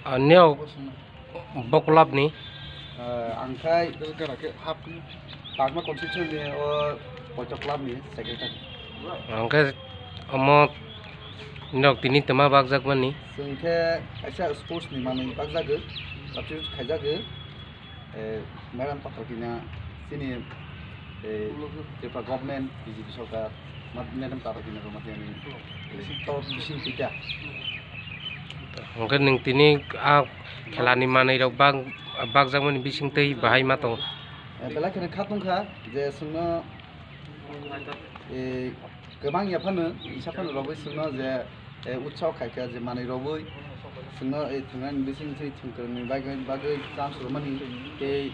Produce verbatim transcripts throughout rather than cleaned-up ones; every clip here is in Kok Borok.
Niyok bo club ni. Ah, ang khai Bagma constituency ni o Poito club ni secretary. Ang khe omo niyok tini twma bakjak mani. Chwng khe kaisa sports ni manwi bakjagwi, substitute khaijago. Eh, Madam Tatakina, chini, eh, Tripura government, B J P sorkar, ma-, Madam Tatakina rwma tiyani, eh, tor bising tita. Hwnkhe nwng tini a khelani manwi rok bak-, bakjakmani bisingtwi bahai ma tongo? Eh, belai kheno kha tongkha je chwngno, eh, kwbang ya phano, isa phano rogwi chwngno je, eh, utsaho khaikha je manwi rogwi chwngno, eh, thwngnani bising se thwngkwrwngni bagwi, bagwi chance rwmani tei,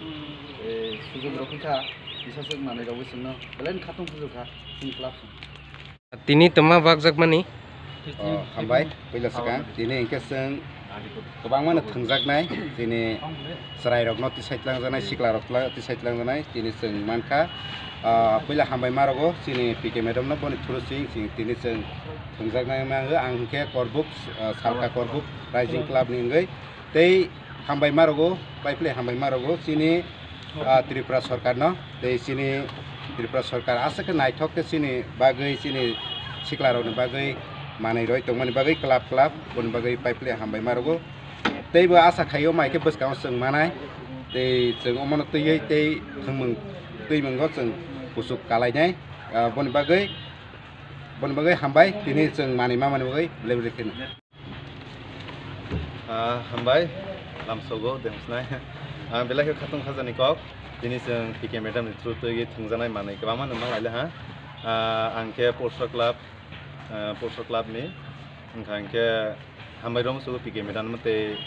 eh, sujug rw kha, isa se manwi rogwi chwngno belai khatung sujug kha chini club. Tini twma bakjakmani. Oh, hambai, puila swkang. Tini hwnkhe chwng kwbangmano thwngjaknai, chini chwrairokno tisai tlangjaknai, siklarokno tisai tlangjaknai, tini chwng mankha. Ah, puila hambai ma rwgo chini P K madam no, boni through chwng, chwng tini chwng thwngjaknai wngwi ang hwnkhe Korbuk, ah, Salka Korbuk Rising Club ni wngwi tei hambai ma rwgo, pai philai hambai ma rwgo chini, ah, Tripura sorkar no, tei chini Tripura sorkar aswk khe naithok khe chini bagwi, chini siklarokni bagwi manwi roi tongmani bagwi club club boni bagwi pai philai hambai ma rwgo. Tei bo asa khaio mai khe bwskango chwng manai, tei chwng omono twiwi tei thwngmung twimungo chwng kuchuk kalainai, ah, boni bagwi, boni bagwi hambai tini chwng manwi mamani bagwi belai belai kheno. Ah, hambai, lamsogo dehosnai. Ah, belai khe khatung khajani kok. Tini chwng P K madam ni through twi thwngjanai manwi kwbangma nang laila ha. Ah, ang khe Porso Club, ah, Porso Club ni, wngkha hwnkhe hambai rwma sugo P K madam no tei,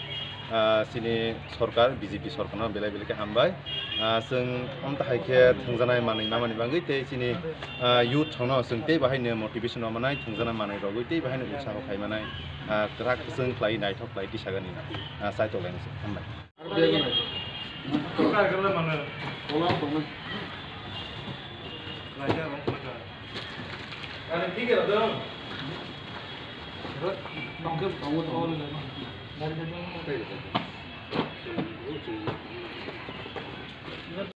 ah, chini sorkar, B J P sorkar no belai belai khe hambai. Ah, chwng omtahai khe thwngjanai manwi mamani bagwi tei chini, ah, youth rokno chwng tei bahaino motivation rw manai, thwngjanai manwi rogwi tei bahaino utsaho khai manai, ah, kwrak kwchwng khlai naithok khlai tisagani, ah, chaitok lainai se. Hambai.